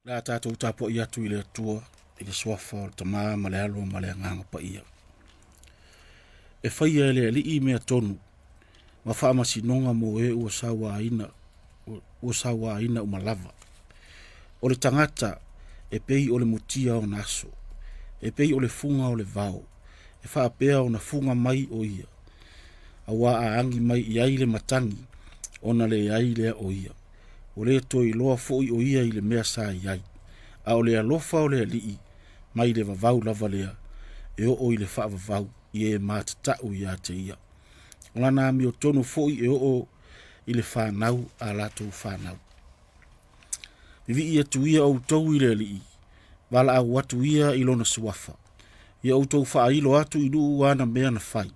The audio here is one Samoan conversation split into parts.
Le a tatou tapuai atu i le Atua i le suafa o le Tama ma le Alo ma le Agaga Paia. E faia e le Alii mea tonu ma faamasinoga mo e ua sauaina, ua sauaina uma lava. O le tagata e pei o le mutia ona aso, e pei o le fuga o le vao, e faapea ona fuga mai o ia, aua a agi mai i ai le matagi, ona leai lea o ia. Ua le toe iloa foi o ia i le mea sa i ai. A o le alofa o le Alii mai le vavau lava lea, e oo i le faavavau i e matatau ia te ia. O lana amiotonu foi e oo i le fanau a latou fanau. Vivii atu ia outou i le Alii, valaau atu ia i lona suafa. Ia outou faailo atu i nuu ana mea na fai.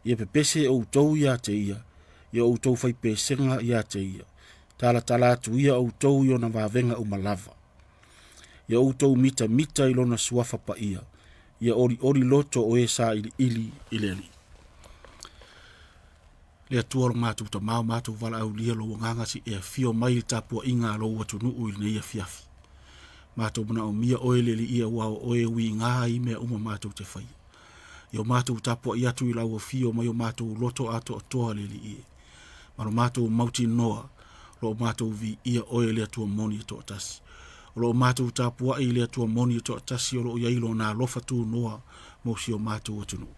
Ia pepese outou ia te ia, ia outou fai pesega ia te ia. Talatala atu ia outou i ona vavega uma lava. Ia outou mitamita i lona suafa paia, ia olioli loto o e sailiili i le Alii. Le Atua lo matou Tama, o matou valaaulia lou agaga se i e afio mai i le tapuaiga a lou atunuu i lenei afiafi. Matou manaomia oe le Alii aua o oe e uiga ai mea uma matou te faia. Ia o matou tapuai atu i lau afio mai o matou loto atoatoa le Alii e, ma lo matou mautinoa o lo o matou viia oe le Atua moni e toatasi. O lo o matou tapuai i le Atua moni e toatasi o lo o i ai Lona alofa tunoa mo si o matou atunuu.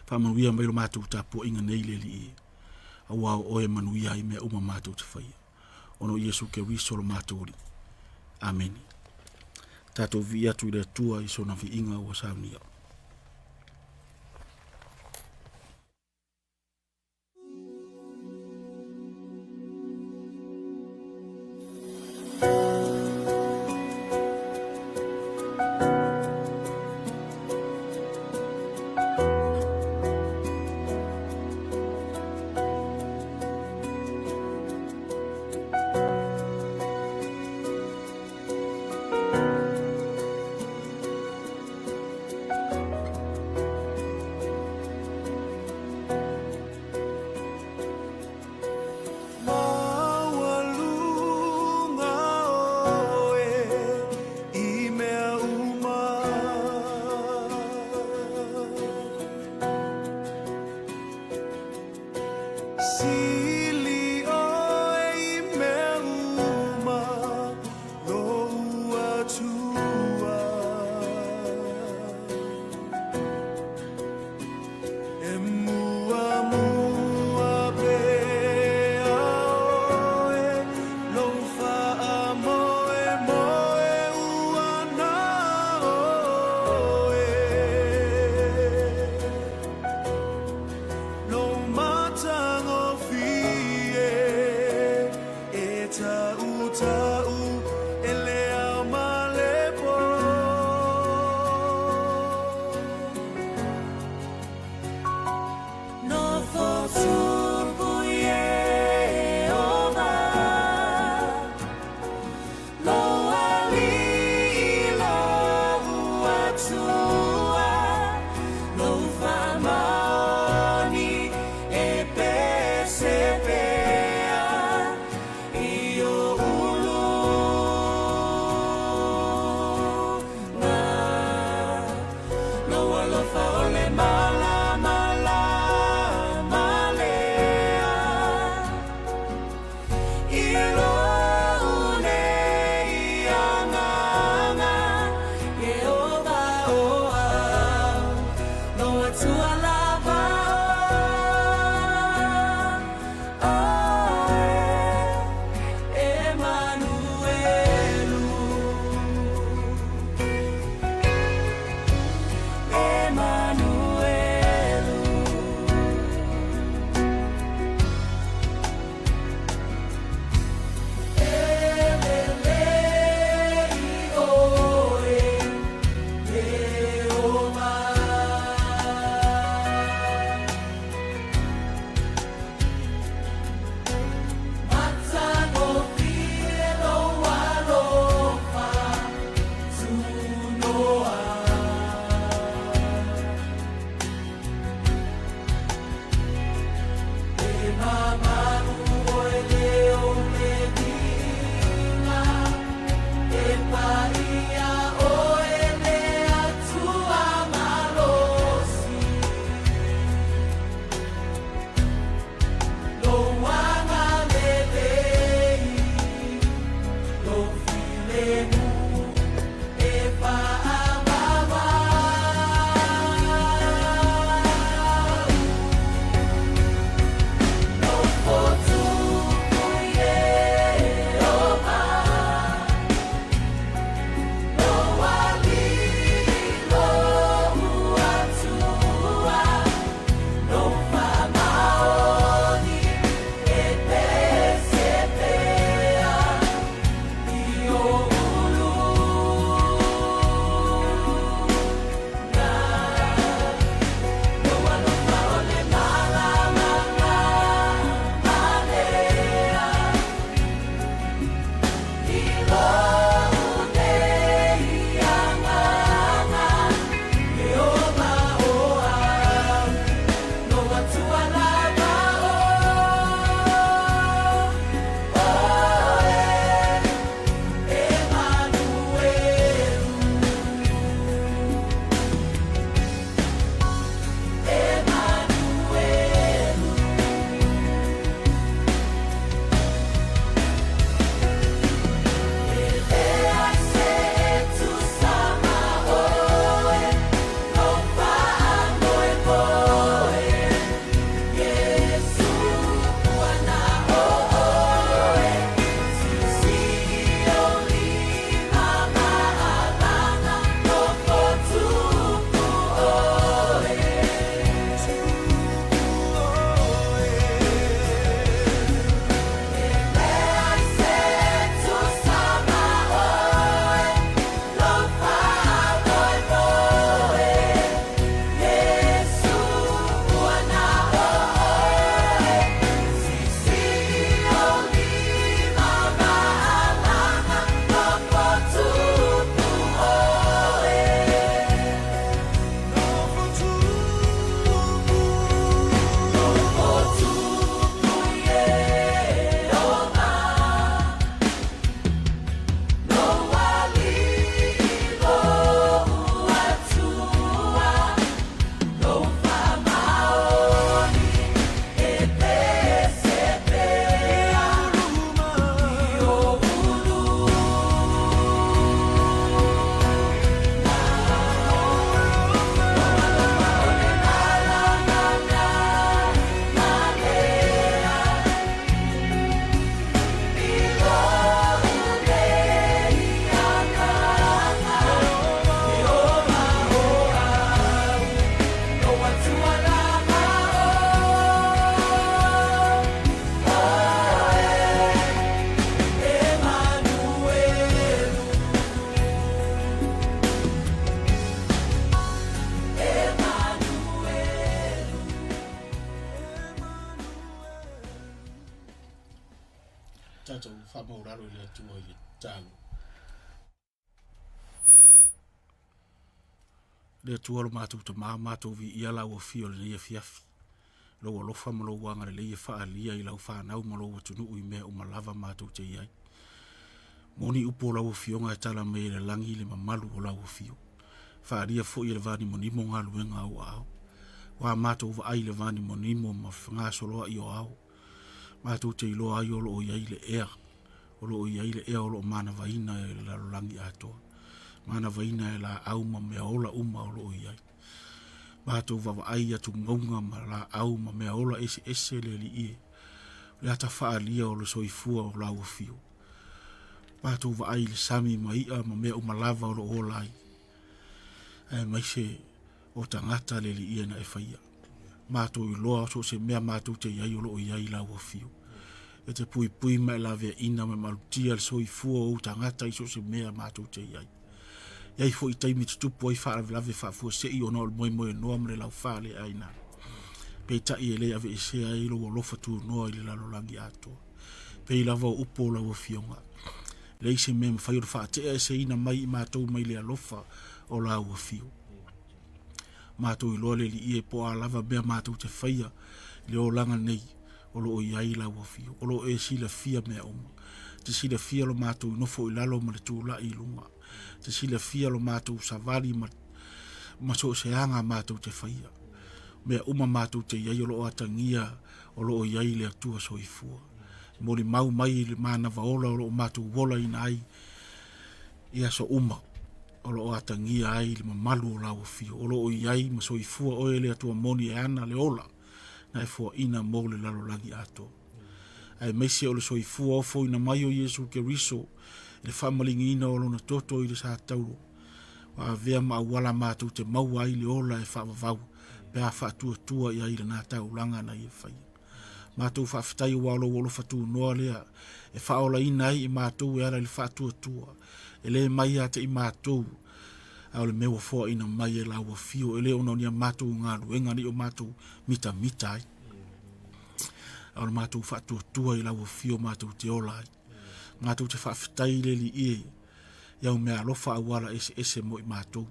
Faamanuia mai le matou tapuaiga nei le Alii e, aua o oe e manuia ai mea uma matou te faia, ona o Iesu Keriso lo matou Alii. Amene. Tatou viia atu i le Atua i sona viiga ua saunia. Tatou faamaulalo i le Atua i le tatalo. Le Atua lo matou Tama, matou viia lau afio i lenei afiafi. Lou alofa ma lou agalelei e faaalia i lau fanau ma lou atunuu i mea uma lava matou te i ai. Moni upu o lau afioga e tala mai e le lagi le mamalu o lau afio. Faaalia foi e le vanimonimo galuega a ou aao. Ua matou vaai i le vanimonimo ma fegasoloai o ao, matou te iloa ai o lo o i ai le ea, o lo o i ai le ea o lo o manavaina e le lalolagi atoa, manavaina e laau ma meaola uma o lo o i ai. Matou vaavaai i atumauga ma laau ma meaola eseese le Alii e, o le ata faaalia o le soifua o lau afio. Matou vaai i le sami ma i'a ma mea uma lava o lo o ola ai, aemaise o tagata le Alii e na e faia. Matou iloa so o se mea matou te i ai o lo o i ai lau afio. E te puipui ma e laveaiina ma e malutia le soifua o ou tagata i so o se mea matou te i ai. E i ai foi taimi e tutupu ai faalavelave faafuasei ona o le moemoenoa ma le laufaleaina. Peitai e le aveesea ai lou alofa tunoa i le lalolagi atoa. Pei lava o upu o lau Afioga, leai se mea e mafai ona faate'aeseina mai i matou mai le alofa o lau Afio. Matou iloa le Alii e po o a lava mea matou te faia i le olaga nei, o lo o i ai lau Afio, o lo o e silafia mea uma. E te silafia lo matou nofo i lalo ma le tulai i luga. E te silafia lo matou savali ma, ma so o se aga matou te faia. Mea uma matou te i ai o lo o atagia o lo o i ai le Atua soifua. Molimau mai i le manava ola o lo o matou olaina ai. i aso uma o lo o atagia ai le mamalu o lau afio, o lo o i ai ma soifua oe le Atua moni e ana le ola na e foaina mo le lalolagi atoa. Aemaise o le soifua ofoina mai o Iesu Keriso i le faamaligiina o lona toto i le sa tauro, ua avea ma auala matou te maua ai le ola e faavavau pe a faatuatua i ai i lena taulaga na ia faia. Matou faafetai aua o lou alofa tunoa lea e faaolaina ai i matou e ala i le faatuatua, e le mai ia te i matou, a o le mea ua foaina mai e lau Afio, e le ona o ni a matou galuega ne i o matou mitamita ai, a o le matou faatuatua i lau Afio matou te ola ai. Matou te faafetai i le Alii e i au meaalofa auala eseese mo i matou.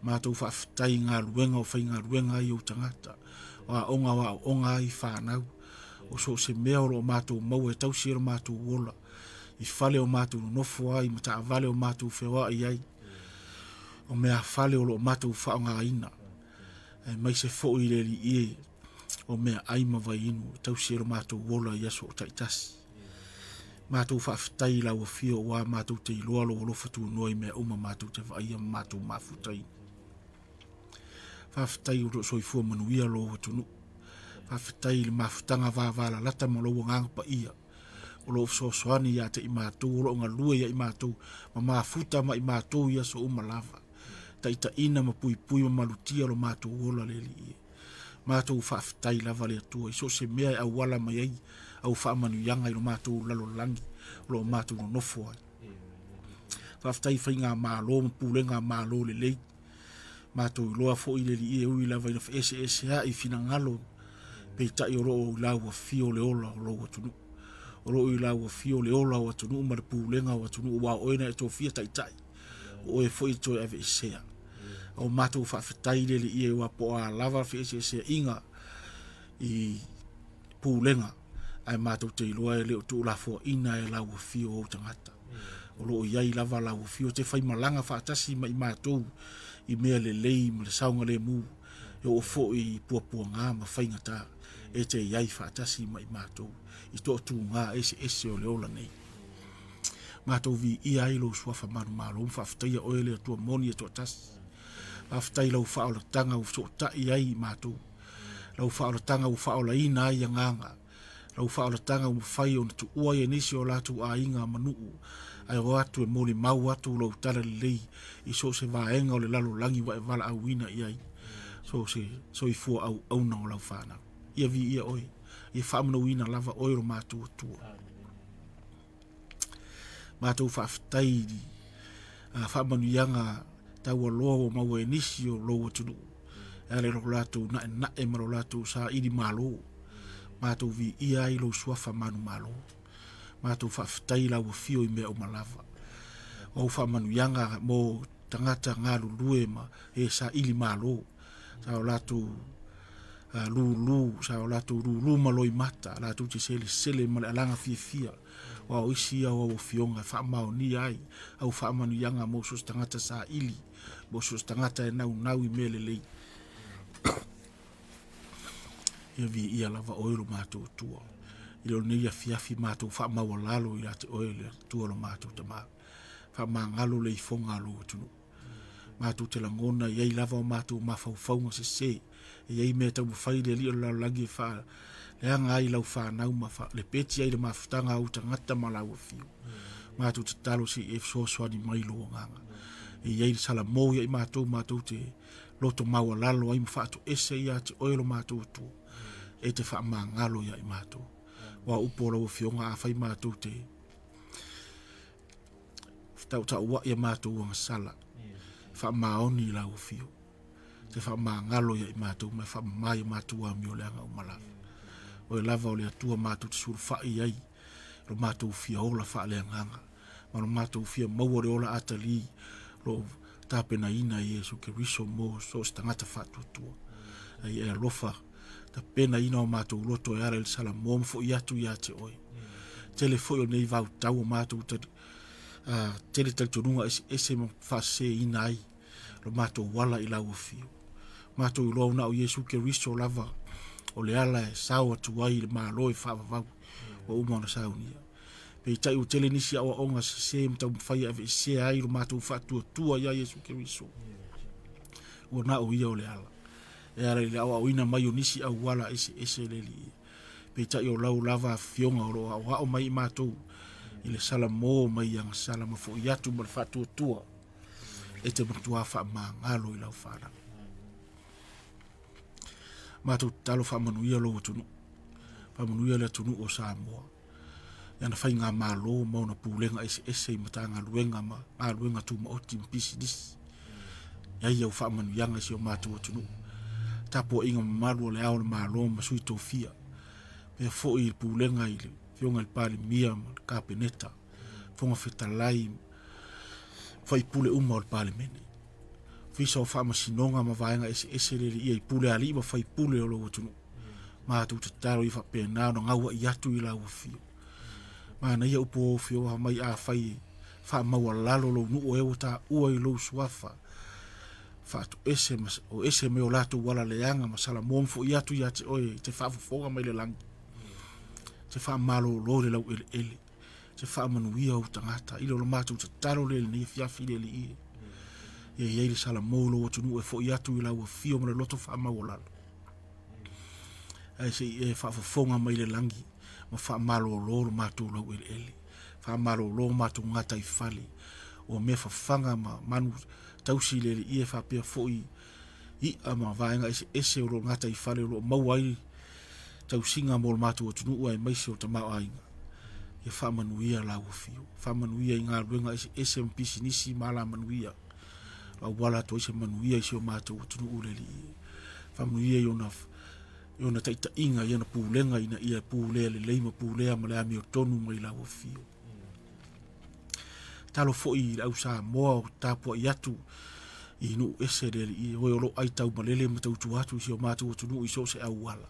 Matou faafetai i galuega o faigaluega ai ou tagata, o aoga o aooga ai fanau, o so o se mea o lo o matou maua e tausi ai lo matou ola, i fale o matou nonofo ai ma taavale o matou feoai ai, o meafale o lo o matou faaaogaina, aemaise foi le Alii e, o meaai ma vaiinu e tausi ai lo matou ola i aso taitasi. Matou faafetai i lau Afio aua matou te iloa lou alofa tunoa i mea uma matou te vaaia ma matou mafutaina. Faafetai o lo o soifua manuia lou atunuu. Faafetai i le mafutaga vavalalata ma lou Agaga Paia o lo o fesoasoani ia te i matou o lo o galue ia i matou ma mafuta ma i matou i aso uma lava. Taitaiina ma puipui ma malutia lo matou ola le Alii e. Matou faafetai lava le Atua i so o se mea e auala mai ai au faamanuiaga i lo matou lalolagi o lo o matou nonofo ai. Faafetai i faigamalo ma pulega malo lelei. Matou iloa foi le Alii e ui lava ina feeseesea'i finagalo, peitai o lo o i lau afio le ola o lou atunuu. O lo o i lau afio le ola o atunuu ma le pulega o atunuu aua o oe na e tofia taitai, o oe foi e toe aveesea. O matou faafetai i le Alii e aua po o a lava feeseeseaiga i pulega, ae matou te iloa e le o tuulafoaiina e lau afio ou tagata. O lo o i ai lava lau afio, e te faimalaga faatasi ma i matou i mea lelei ma le saogalemu, e oo foi i puapuaga ma faigata, e te i ai faatasi ma i matou i toatuga eseese o le ola nei. Matou viia ai lou suafa manumalo ma faafetaia oe le Atua moni e toatasi. Faafetai i lau faaolataga ua fesootai ai i matou, lau faaolataga ua faaolaina ai agaga, lau faaolataga ua mafai ona tuua ai e nisi o latou aiga ma nuu, ae o atu e molimau atu lou talalelei i so o se vaega o le lalolagi ua e valaauina i ai, so o se soifua auauna o lau fanau. Ia viia oe, ia faamanauina lava oe lo matou Atua. Matou faafetai i faamanuiaga taualoa ua maua e nisi o lou atunuu e ala i lo latou naenae ma lo latou saili malo. Matou viia ai lou suafa manumalo. Matou faafetai i lau afio i mea uma lava. O au faamanuiaga mo tagata galulue ma e saili malo, sa o latou lulu, sa o latou lulu ma loimata, latou te selesele ma le alaga fiafia, aua o isi ia o au afioga e faamaonia ai au faamanuiaga mo so o se tagata saili, mo so o se tagata e naunau i mea lelei. Ia viia lava oe lo matou Atua. I lenei afiafi matou faamaualalo ia te oe le Atua lo matou Tama. Faamagalo le ifoga a lou atunuu. Matou te lagona e i ai lava o matou mafaufauga sese, e i ai mea e taumafai le alii o le lalolagi e faaleaga ai lau fanau ma lepeti ai le mafutaga a ou tagata ma lau afio. Matou tatalo se i e fesoasoani mai lou agaga. E i ai le salamo ia i matou, matou te loto maualalo ai ma faatoese ia te oe lo matou Atua, e te faamagalo ia i matou. Aua o upu a lau Afioga, afai matou te tautauai a matou agasala, faamaoni i lau afio, te faamagalo ia i matou ma e faamama i a matou amio leaga uma lava. Oe lava o le Atua matou te sulufai i ai, lo matou fia ola faaleagaga, ma lo matou fia maua le ola atalii o lo o tapenaina e Iesu Keriso mo so o se tagata faatuatua. Ai e alofa tapenaina o matou loto e ala i le salamo ma foi atu ia te oe. Tele foi o nei vautau o matou tele talitonuga eseese ma faaseseina ai lo matou ala i lau afio. Matou iloa na o Iesu Keriso lava o le ala e sao atu ai i le Malo e faavavau ua uma ona saunia. Peitai ua tele nisi aoaoga sese ma taumafai e aveesea ai lo matou faatuatua ia Iesu Keriso. Ua na o ia o le ala. E ala i le aoaoina mai o nisi auala eseese le Alii. Peitai o lau lava afioga o lo o aoao mai i matou i le salamo mai i agasala ma foi atu ma le faatuatua e te matuā faamagalo i lau fanau. Matou tatalo faamanuia lou atunuu, faamanuia le atunuu o Samoa i ana faigamalo ma ona pulega eseese i Matagaluega ma galuega tumaoti ma pisinisi. I ai au faamanuiaga i si o matou atunuu. Tapuaiga mamalu a le Ao o le Malo ma Sui Tofia, faapea foi le pulega i le Afioga i le Palemia ma le Kapeneta, Fofoga Fetalai ma faipule uma o le Palemene. Ofisa o Faamasinoga ma vaega eseese le Alii i pule a alii ma faipule o lou atunuu. Matou tatalo ia faapena ona gauai atu i lau afio. Manaia upu o afio mai afai e faamaualalo lou nuu o e ua taua i lou suafa faatoese ma o ese mai o latou ala leaga ma salamo ma foi atu ia te oe i te faafofoga mai le lagi. Te faamalolo i le laueleele te faamanuia ou tagata i lo matou tatalo lea i lenei afiafi le Alii e. Ia i ai le salamo o lou atunuu e foi atu i lau afio ma le loto faamaualalo. Ae se i e faafofoga mai le lagi ma faamalolo lo matou laueleele, faamalolo matou gataifale o mea fafaga ma manu tausi le Alii e faapea foi i'a ma vaega eseese o lo o gataifale o lo o maua ai tausiga mo le matou atunuu aemaise o tamaoaiga. Ia faamanuia lau afio, faamanuia i galuega eseese ma pisinisi ma alamanuia, auala atu ai se manuia i si o matou atunuu le Alii. Faamanuia i ona i ona taitaiga i ana pulega ina ia pulea lelei ma pulea ma le amiotonu mai lau afio. Talo foi i le au Samoa o tapuai atu i nuu ese le Alii, oe o lo o aitaumalele ma tautua atu i si o matou atunuu i so o se auala.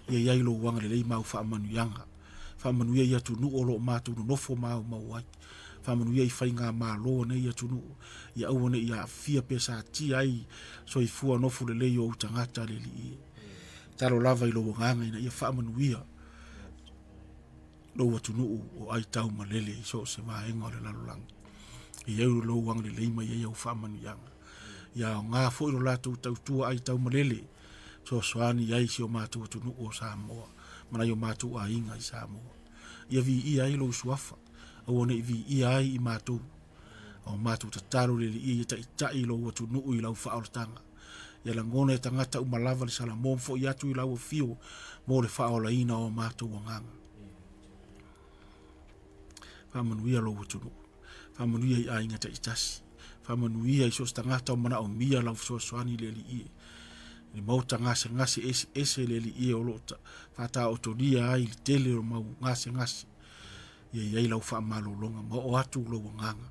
Ia i ai lou agalelei ma au faamanuiaga. Faamanuia i atunuu o lo o matou nonofo ma aumau ai. Faamanuia i faigamalo a nei atunuu, ia aua ne i aafia pe satia ai soifua nofo lelei o ou tagata le Alii e. Tatalo lava i lou agaga ina ia faamanuia lou atunuu o aitaumalele i so o se vaega o le lalolagi. Ia i ai lou agalelei ma ia i ai au faamanuiaga. Ia aoga foi lo latou tautua aitaumalele e fesoasoani ai i si o matou atunuu o Samoa ma nai o matou aiga i Samoa. Ia viia ai lou suafa, aua ne i viia ai i matou. A o matou tatalo i le Alii ia taitai lou atunuu i lau faaolataga. Ia lagona e tagata uma lava le salamo ma foi atu i lau afio mo le faaolaina o matou agaga. Faamanuia lou atunuu. Faamanuia i aiga taitasi. Faamanuia i so o se tagata o manaomia lau fesoasoani i le Alii e. I le maota gasegase eseese le Alii e o lo o faataotolia ai le tele o mau gasegase. Ia i ai lau faamalologa ma oo atu lou agaga.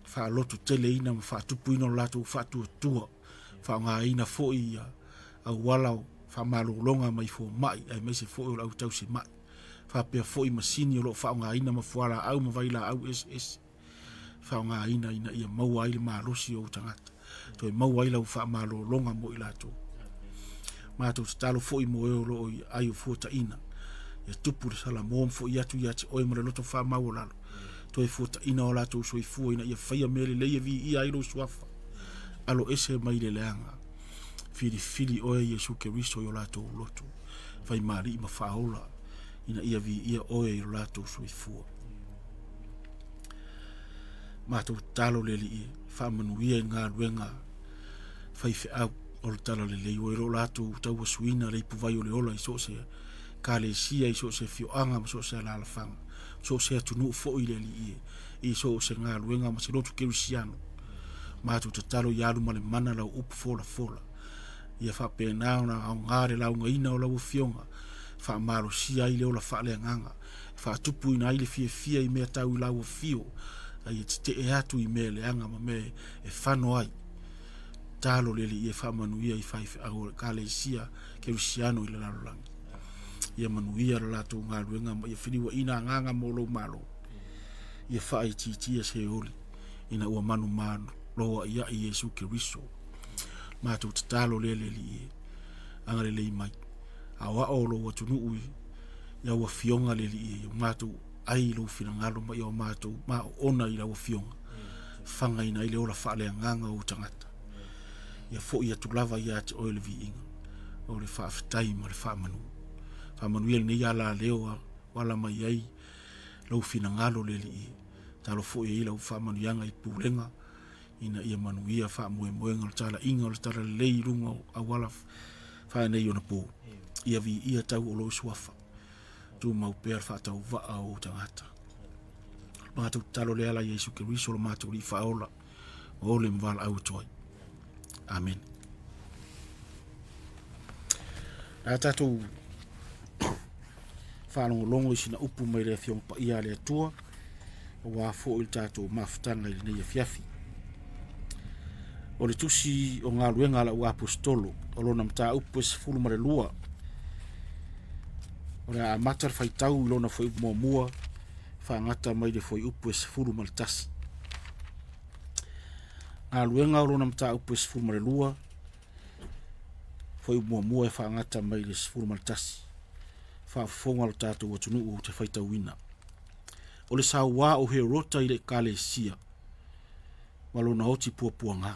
Faalototeleina ma faatupuina lo latou faatuatua. Faaaogaina foi ia auala o faamalologa mai fomai aemaise foi o le au tausimai. Faapea foi masini o lo o faaaogaina ma fualaau ma vailaau eseese. Faaaogaina ina ia maua ai le malosi o ou tagata. Toe maua ai lau faamalologa mo i latou. Matou tatalo foi mo e o lo o i ai o fuataina. Ia tupu le salamo ma foi atu ia te oe ma le loto faamaualalo. Toe fuataina o latou soifua ina ia faia mea lelei e viia ai lou suafa. Alo ese mai le leaga. Filifili oe Iesu Keriso i o latou loto. Faimaali'i ma faaola ina ia viia oe i lo latou soifua. Matou tatalo le Alii e faamanuia i galuega faifeau o le talalelei ua i lo latou tauasuina le ipuvai o le ola i so o se ekalesia i so o se afioaga ma so o se alaalafaga, so o se atunuu foi le Alii e, i so o se galuega ma se lotu kerisiano. Matou tatalo ia alu ma le mana lau upu folafola. Ia faapena ona aoga le laugaina o lau Afioga, faamalosia ai le ola faaleagaga, faatupuina ai le fiafia i mea tau i lau afio, a ia tetee atu i mea leaga ma mea e fano ai. Talo le Alii e faamanuia i faifeau o le Ekalesia Kerisiano i le lalolagi. Ia manuia le latou galuega ma ia feliuaina agaga mo lou Malo. Ia faaitiitia se oli ina ua manumalo aiai Iesu Keriso. Matou tatalo lea le Alii e agalelei mai. Aoao lou atunuu i I au afioga le Alii e, ia matou ai i lou finagalo ma ia o matou maoona i lau afioga, fagaina ai le ola faaleagaga o ou tagata. Ia foi atu lava ia te oe le viiga o le faafetai ma le faamanu. Faamanuia lenei alaleo ua ala mai ai lou finagalo le Alii e. Tatalo foi e i ai lau faamanuiaga i pulega ina ia manuia faamoemoega o le talaiga o le talalelei i luga o auala faaneionapo. Ia viia tau o lou suafa. Tumau pea le faatauvaa o ou tagata. Matou tatalo lea ala Iesu Keriso lo matou Alii Faaola, o ole ma valaau atu ai. Amene. A tatou faalogologo i sina upu mai le Afioga Paia a le Atua, aua foi le tatou mafutaga i lenei afiafi. O le tusi o galuega a lau Aposetolo, o lona mataupu e 12. O le a amata le faitau i lona fuaiupu muamua, faagata mai le fuaiupu e 11. Galuega o lona mataupu e 12, fuaiupu muamua e faagata mai le 11. Faafofoga lo tatou atunuu ou te faitauina. O le sauā o Herota i le Ekalesia ma lona oti puapuaga.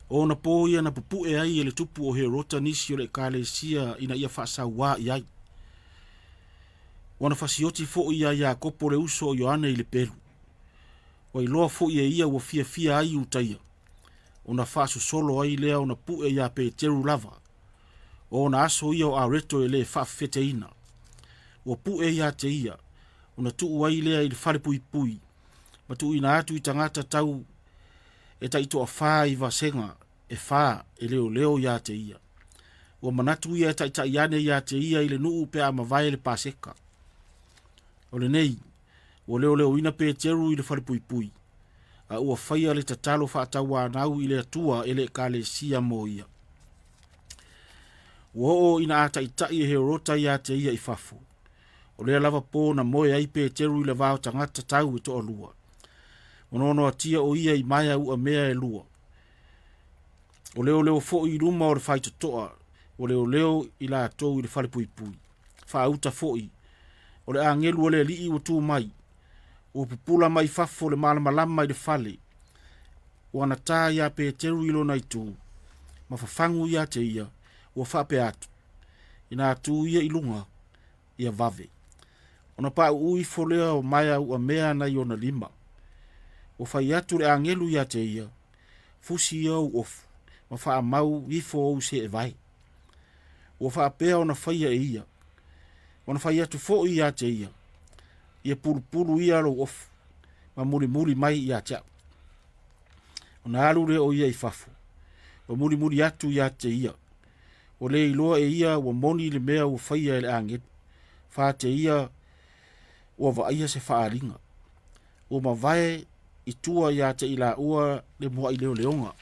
O ona po ia na pupue ai e le tupu o Herota nisi o le Ekalesia ina ia faasauā i ai. Ua na fasioti foi ia Iakopo le uso o Ioane i le pelu. Ua iloa foi e ia ua fiafia ai Iutaia, ona faasosolo ai lea ona pue iā Peteru lava. O ona aso ia o areto e le faafefeteina. Ua pue ia te ia, ona tuu ai lea i le falepuipui, ma tuuina atu i tagata tau e taitoafa i vasega e fa e leoleo ia te ia. Ua manatu ia e taitai ane ia te ia i le nuu pe a mavae le Paseka. O lenei, ua leoleoina Peteru i le falepuipui, a ua faia le tatalo faatauanau i le Atua e le Ekalesia mo ia. Ua oo ina a taitai e Herota ia te ia i fafo. O lea lava po na moe ai Peteru i le va o tagata tau e toalua. Ua noanoatia o ia i maea uamea e lua. O leoleo foi i luma o le faitotoa, ua leoleo i latou i le falepuipui. Faauta foi, o le agelu a le alii ua tu mai, ua pupula mai fafo le malamalama i le fale, ua anata iā Peteru i lona itu, ma fafagu ia te ia, ua faapea atu, Ina tu ia i luga, ia vave. Ona pauu ifo lea o maea uamea nai ona lima. Ua fai atu le agelu ia te ia, Fusi ia ou ofu, ma faamau ifo ou seevae. Ua faapea ona faia e ia. Ona fai atu foi ia te ia, Ia pulupulu ia lou ofu, ma mulimuli mai ia te au. Ona alu lea o ia i fafo, ua mulimuli atu ia te ia. Ua le iloa e ia ua moni le mea ua faia e le agelu. Fa te ia ua vaaia se faaaliga. Ua mavae i tua ia te i laua le muai leoleoga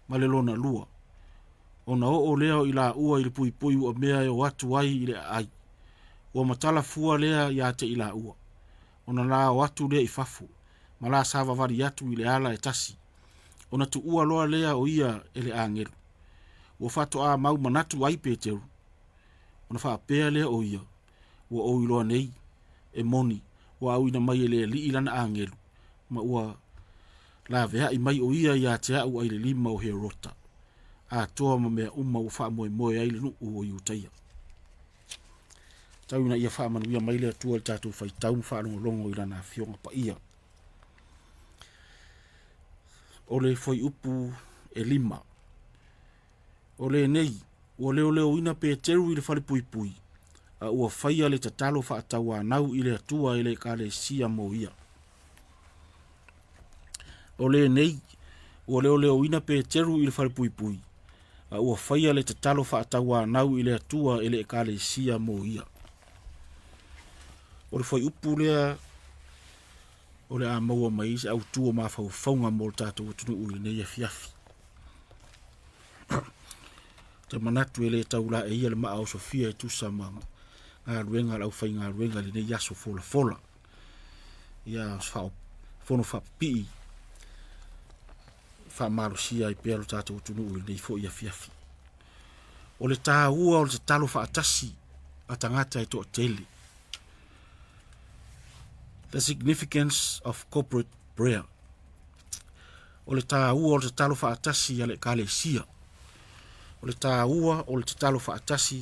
ma le lona lua. Ona oo lea o i laua i le puipui uamea e o atu ai i le aai. Ua matala fua lea ia te i laua. Ona la o atu lea i fafo, ma la savavali atu i le ala e tasi. Ona tuua loa lea o ia e le agelu. Ua faatoa mau manatu ai Peteru. Ona faapea lea o ia, Ua ou iloa nei, e moni, ua auina mai e le Alii lana agelu, ma ua laveai mai o ia ia te au ai le lima o Herota, atoa ma mea uma ua faamoemoe ai le nuu o Iutaia. Tau ina ia faamanuia mai le Atua i le tatou faitau ma faalogologo i lana Afioga Paia. O le fuaiupu e 5. O lenei, ua leoleoina Peteru i le falepuipui, a ua faia le tatalo faatauanau i le Atua e le Ekalesia mo ia. O lenei, ua leoleoina Peteru i le falepuipui, a ua faia le tatalo faatauanau i le Atua e le Ekalesia mo ia. O le fuaiupu lea o le a maua mai ai se autu o mafaufauga mo le tatou atunuu i lenei afiafi. Ou te manatu e le tau laeia le maa o Sofia e tusa ma galuega a le aufaigaluega i lenei aso folafola. Ia fono faapipii faamalosia ai pea lo tatou atunuu i lenei foi afiafi. O le taua o le tatalo faatasi a tagata e toatele. The significance of corporate prayer. O le tāua o le tatalo faatasi a le ekalesia. O le tāua o le tatalo faatasi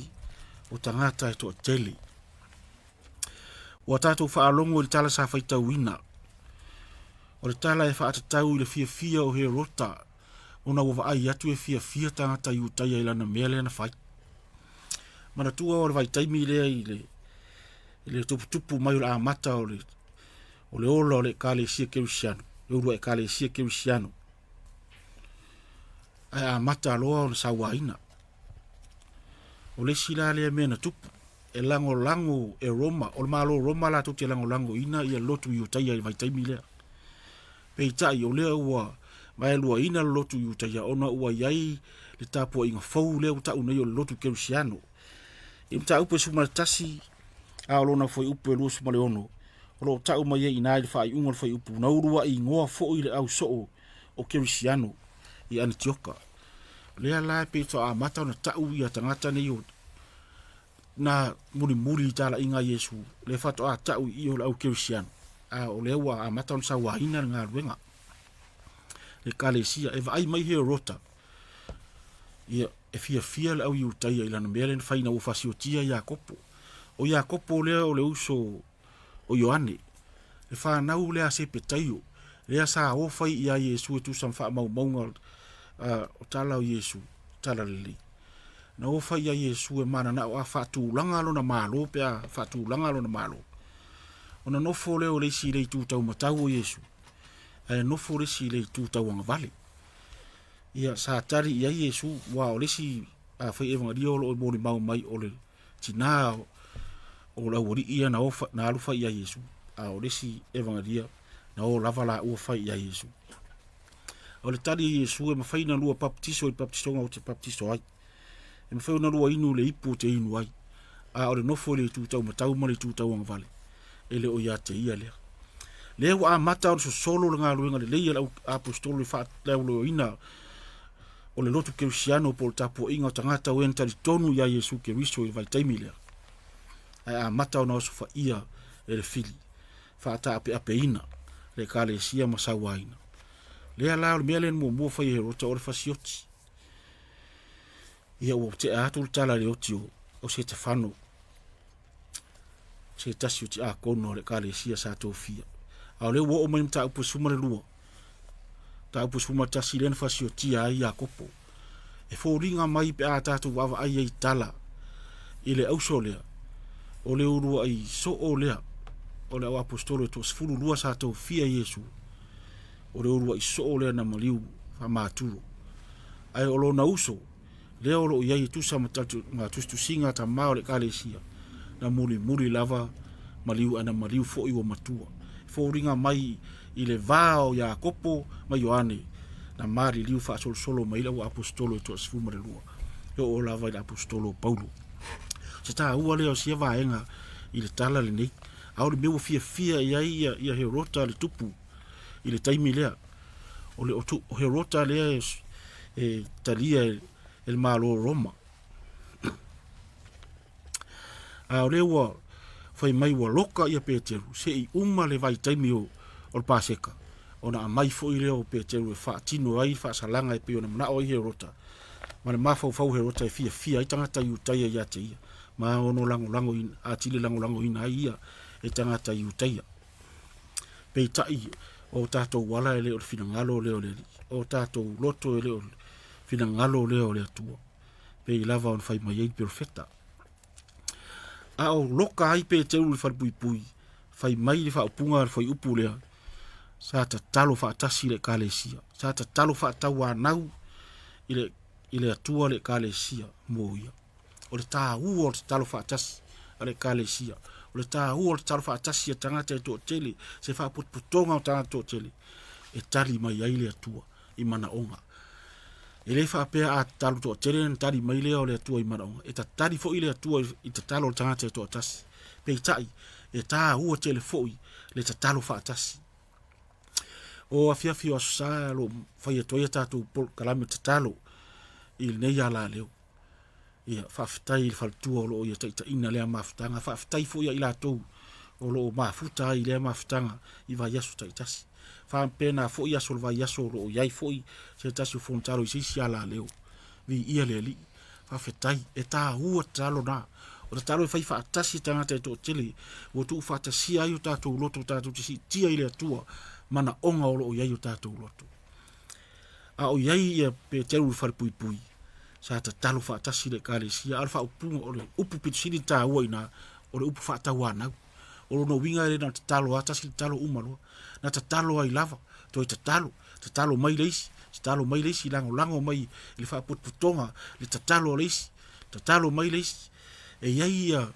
o tagata e toatele. Ua tatou faalogo i le tala sa faitauina. O le tala e faatatau i le fiafia o Herota ona ua vaai atu e fiafia tagata Iutaia i lana mea lea na fai. Manatua o le vaitaimi lea i le, i le tuputupu mai o le amata o le, o le ola o le ekalesia kerisiano, le uluai ekalesia kerisiano. Ae amata loa ona sauaina. O le isi la lea mea na tupu, e lagolago e Roma, o le Malo o Roma latou te lagolagoina ia lotu Iutaia i le vaitaimi lea. Peitai o lea ua vaeluaina le lotu Iutaia ona ua i ai le tapuaiga fou lea ua tau nei o le lotu Kerisiano. I mataupu e 11 a o lona fuaiupu e 26, o lo o tau mai ai i ina i le faaiuga o le fuaiupu, na uluai igoa foi le au soo o Kerisiano i Anitioka. Lea la e pei faatoa amata ona tau ia tagata nei o na mulimuli i talaiga a Iesu, lea faatoa tau i i o le au Kerisiano, a o lea ua amata ona sauaina le galuega. Le ekalesia, e vaai mai Herota, ia, e fiafia le au Iutaia i lana mea lea na fai ina ua fasiotia Iakopo. O Iakopo lea o le uso o Ioane, le fanau lea a Sepetaio, lea sa o fai ia Iesu e tusa ma faamaumauga o tala o Iesu, tala lelei. Na o fai ia Iesu e mananao a faatulaga lona malo pe a faatulaga lona malo. Ona nofo lea o le isi i le itu taumatau o Iesu, ae nofo le isi i le itu tauagavale. Ia, sa tali i ai Iesu, aua o le isi afai evagalia o lo o molimau mai o le tinā o le aualii ia na, ofa, na alu fai ia Iesu, a o le isi evagalia na o lava laua fai ia Iesu. O le tali a Iesu e mafai ona lua baptiso i le baptisoga ou te baptiso ai. E mafai ona lua inu i le ipu ou te inu ai. A o le nofo i le itu taumatau ma le itu tauagavale, e le o ia te ia lea. Lea ua amata ona sosolo le galuega lelei a le au aposetolo i le o le lotu kerisiano po o le tapuaiga o tagata o e na talitonu ia Iesu Keriso i le vaitaimi lea. Ae amata ona osofaia e le fili, faataapeapeina le ekalesia ma sauaina. Lea la o le mea lea na muamua fai e Herota o le fasioti. Ia ua tea atu le tala i le oti o Setefano, se tasi o tiakono o le ekalesia sa tofia. A o lea ua oo mai le mataupu e 12, mataupu e 11 lea na fasiotia ai Iakopo. E foliga mai pe a tatou vaavaai ai i tala i le auso lea, o le uluai soo lea o le au aposetolo e toasefululua sa tofia Iesu, o le uluai soo lea na maliu faamaturo. Ae o lona uso, lea o lo o i ai e tusa ma, ma tusitusiga a tama o le ekalesia, na mulimuli lava maliu ae na maliu foi ua matua. E foliga mai i le va o Iakopo ma Ioane, na maliliu faasolosolo mai ai le au aposetolo e toasefulu ma le lua, e oo lava i le aposetolo o Paulo. O se taua lea o sia vaega i le tala lenei. A o le mea ua fiafia i ai ia, ia Herota le tupu i le taimi lea. O le o Herota lea e, e talia e, e le Malo o Roma. A o lea ua fai mai ua loka ia Peteru se i uma le vaitaimi o, o le Paseka ona aumai foi lea o Peteru e faatino ai faasalaga e pei ona manao ai Herota ma le mafaufau Herota e fiafia ai tagata Iutaia ia te ia ma ono lagolago atili lagolagoina ai ia e tagata Iutaia. Peitai o tatou ala e le o le finagalo lea o le Alii, o tatou loto e le o le finagalo lea o le Atua, pei lava ona fai mai ai le perofeta. A o loka ai Peteru i le falepuipui, fai mai le faaupuga a le fuaiupu lea, sa tatalo faatasi le ekalesia, sa tatalo faatauanau i le, i le Atua le ekalesia mo ia. O le taua o le tatalo faatasi a le ekalesia, o le taua o le tatalo faatasi a tagata e toatele, se faapotopotoga o tagata toatele, e tali mai ai le Atua i manaoga. E le faapea a tatalo toatele ona tali mai lea o le Atua i manaoga. E tatali foi le Atua i tatalo o le tagata e toatasi. Peitai, e taua tele foi le tatalo faatasi. O afiafi o Aso Sa o lo o fai atu ai a tatou polokalame tatalo i lenei alaleo. Ia, faafetai i le faletua o lo o ia taitaiina lea mafutaga, faafetai foi ia i latou o lo o mafuta ai i lea mafutaga i vaiaso taitasi. Faapena foi aso o le vaiaso o lo o i ai foi se tasi o fonotatalo i se isi alaleo. Viia le Alii. Faafetai. E taua tatalo na. O tatalo e fai faatasi e tagata e toatele ua tuufaatasia ai o tatou loto tatou te siitia i le Atua manaoga o lo o i ai o tatou loto. A o i ai ia Peteru i le falepuipui, sa tatalo faatasi le ekalesia, a o le faaupuga o le upu pito sili ona taua i ina, o le upu faatauanau. O lona uiga e le na o le tatalo lava tasi le tatalo uma loa. Na tatalo ai lava, toe tatalo, tatalo mai le isi, tatalo mai le isi, lagolago mai i le faapotopotoga le tatalo a le isi, tatalo mai le isi. E i ai ia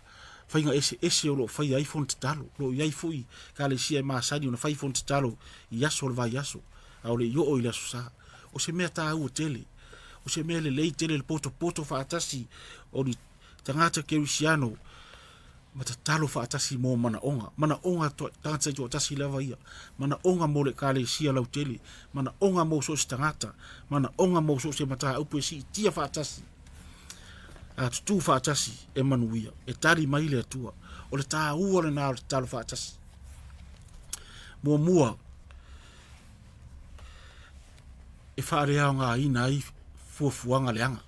faiga eseese o lo o faia ai fono tatalo. O lo o i ai foi ekalesia e masani ona fai fono tatalo i aso o le vaiaso, a o le i oo i le Aso Sa. O se mea taua tele, o se mea lelei tele le potopoto faatasi o ni tagata kerisiano ma tatalo faatasi mo manaoga, manaoga tagata taitoatasi lava ia, manaoga mo le ekalesia lautele, manaoga mo so o se tagata, manaoga mo so o se mataupu e siitia faatasi. A tutū faatasi e manuia, e tali mai le Atua. O le taua lena o le tatalo faatasi. Muamua, e faaleaogaina ai fuafuaga leaga,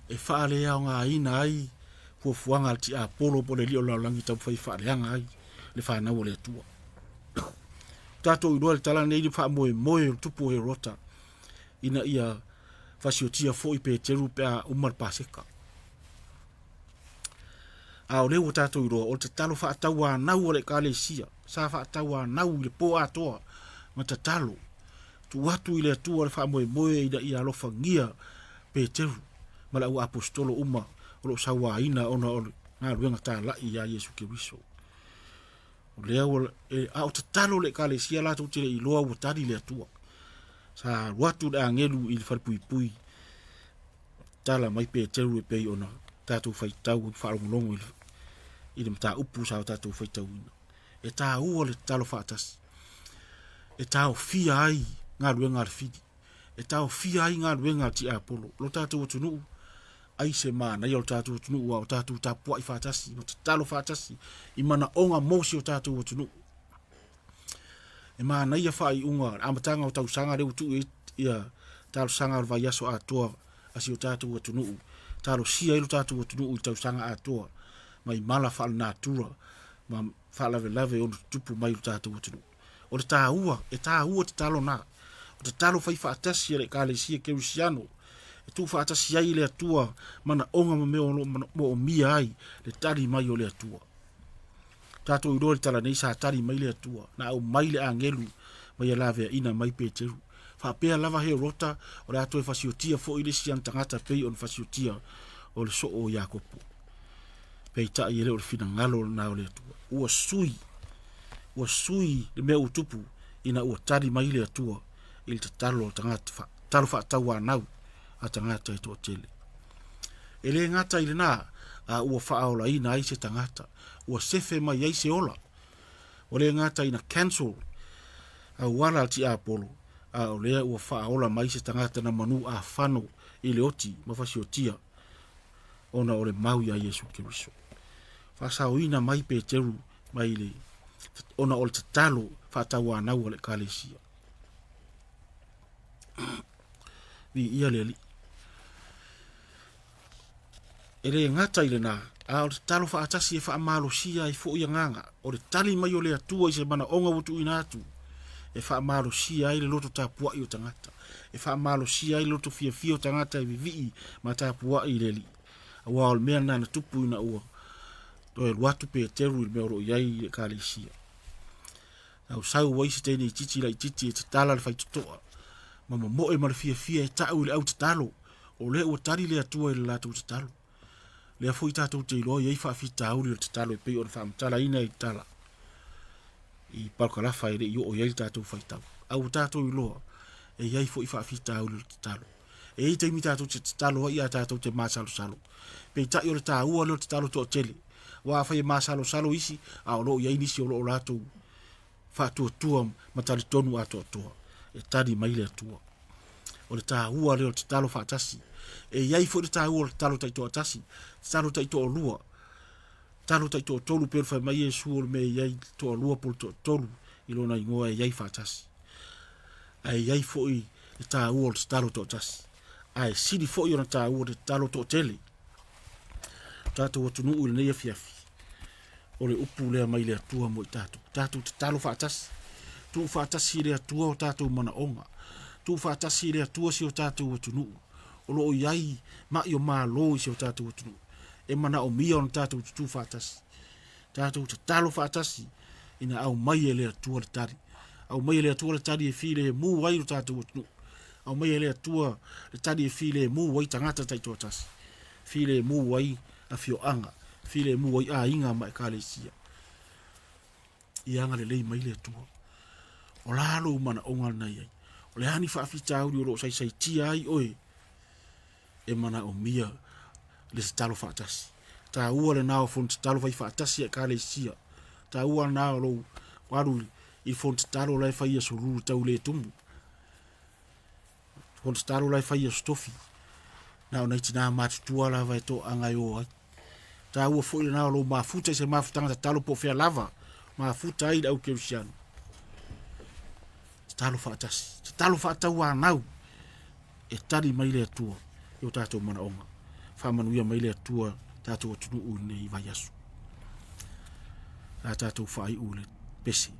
e faaleaogaina ai fuafuaga a le tiapolo po o le alii o le lalolagi e taumafai e faaleaga ai le fanau a le Atua. Ua tatou iloa i le tala lenei le faamoemoe o le tupu o Herota ina ia fasiotia foi Peteru pe a uma le Paseka. A o lea ua tatou iloa, o le tatalo faatauanau a le Ekalesia, sa faatauanau i le po atoa ma tatalo, tuu atu i le Atua le faamoemoe ina ia alofagia Peteru ma le au aposetolo uma o lo o sauaina ona o le galuega talai ia Iesu Keriso. O lea ua, e, a o tatalo le Ekalesia latou te le iloa ua tali le Atua. Sa alu atu le agelu i le falepuipui, tala mai Peteru e pei ona tatou faitau faalogologo i le mataupu sa tatou faitauina. E taua le tatalo faatasi e taofia ai galuega a le fili, e taofia ai galuega a le tiapolo. Lo tatou atunuu, ai se manaia o le tatou atunuu a o tatou tapuai faatasi ma tatalo faatasi i manaoga mo si o tatou atunuu. E manaia faaiuga le amataga o tausaga lea ua tuu i ai ia talosaga o le vaiaso atoa a si o tatou atunuu, talosia ai lo tatou atunuu i tausaga atoa mai mala faalenatura ma faalavelave e ono tutupu mai i lo tatou atunuu. O le taua, e taua tatalo na. O tatalo fai faatasi a le Ekalesia Kerisiano e tuufaatasi ai le Atua manaoga ma mea o lo o moomia ai le tali mai o le Atua. Tatou iloa le tala nei sa tali mai le Atua, na aumai le agelu ma ia laveaina mai Peteru. Faapea lava Herota o le a toe fasiotia foi le isi ana tagata pei ona fasiotia o le soo o Iakopo. Peitai e le o le finagalo lena o le Atua. Ua sui, ua sui le mea ua tupu ina ua tali mai le Atua i le tatalo a tagata, tatalo faatauanau a tagata e toatele. E le gata i lena, a ua faaolaina ai se tagata, ua sefe mai ai se ola. Ua le gata ina cancel auala a le tiapolo, a o lea ua faaola mai se tagata na manu afano i le oti ma fasiotia ona o le mau iā Iesu Keriso. Faasaoina mai Peteru mai le ona o le tatalo faatauanau a le Ekalesia. Viia le Alii. E le gata i lena, a o le tatalo faatasi e faamalosia ai foi agaga, o le tali mai o le Atua i se manaoga ua tuuina atu, e faamalosia ai le loto tapuai o tagata, e faamalosia ai le loto fiafia o tagata e vivii ma tapuai i le Alii. Aua o le mea lena na tupu ina ua toe alu atu Peteru i le mea o lo o i ai i le ekalesia. Sausau ai se teine itiiti laitiiti e tatala le faitotoa ma momoe ma le fiafia e ta'u i le au tatalo, o lea ua tali le Atua i le latou tatalo. Lea foi tatou te iloa i ai faafitauli o le tatalo e pei ona faamatalaina i tala i parakalafa e le i oo i ai le tatou faitau. A ua tatou iloa e i ai foi faafitauli o le tatalo. E i ai taimi tatou te tatalo ai ae tatou te masalosalo. Peitai o le taua lea o le tatalo toatele. Aua afai e masalosalo isi, a o lo o i ai nisi o lo o latou faatuatua ma talitonu atoatoa e tali mai le Atua. O le taua lea o le tatalo faatasi. E i ai foi le taua o le tatalo taitoatasi, tatalo taitoalua, tatalo taitoatolu pei ona fai mai Iesu o le mea e i ai le toalua po o le toatolu i lona igoa e i ai faatasi. Ae i ai foi le taua o le tatalo toatasi. Ae sili foi ona taua le tatalo toatele. O tatou atunuu i lenei afiafi, o le upu lea mai le Atua mo i tatou. Tatou tatalo faatasi, tuu faatasi i le Atua o tatou manaoga, tuu faatasi i le Atua si o tatou atunuu. O lo o i ai mai o malo i si o tatou atunuu. E manaomia ona tatou tutu faatasi. Tatou tatalo faatasi ina aumai e le Atua le tali. Aumai e le Atua le tali e filemu ai lo tatou atunuu. Aumai e le Atua le tali e filemu ai tagata taitoatasi, filemu ai afioaga, filemu ai aiga ma ekalesia. Ia agalelei mai le Atua. O la lou manaoga lena i ai. O le a ni faafitauli o lo o saisaitia ai oe e manaomia le tatalo faatasi. Taua lena o fono tatalo fai faatasi a ekalesia. Taua lena o lou alu i fono tatalo la e fai i aso Lulu tau le tumu. Fono tatalo la e fai i Aso Tofi, na o nai tina matutua lava e toaga e o ai. Taua foi lena o lou mafuta i se mafutaga tatalo po o fea lava, mafuta ai le au kerisiano. Tatalo faatasi, tatalo faatauanau e tali mai le Atua i o tatou manaoga. Faamanuia mai le Atua tatou atunuu i lenei vaiaso. A tatou faaiu le pese.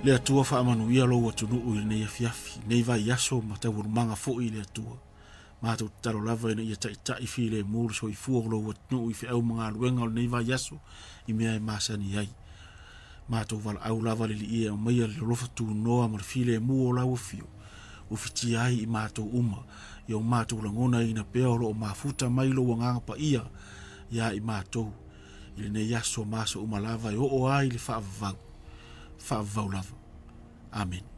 Le Atua faamanuia lou atunuu i lenei afiafi, nei vaiaso ma taualumaga foi i le Atua. Matou tatalo lava ina ia taitai filemu le soifua o lou atunuu i feau ma galuega o lenei vaiaso i mea e masani ai. Matou valaau lava le Alii e aumaia le alofa tunoa ma le filemu o lau afio ua fitia ai i matou uma, ia o matou lagonaina pea o lo o mafuta mai lou Agaga Paia ia i matou i lenei aso ma aso uma lava e oo ai i le faavavau, faavavau lava. Amene.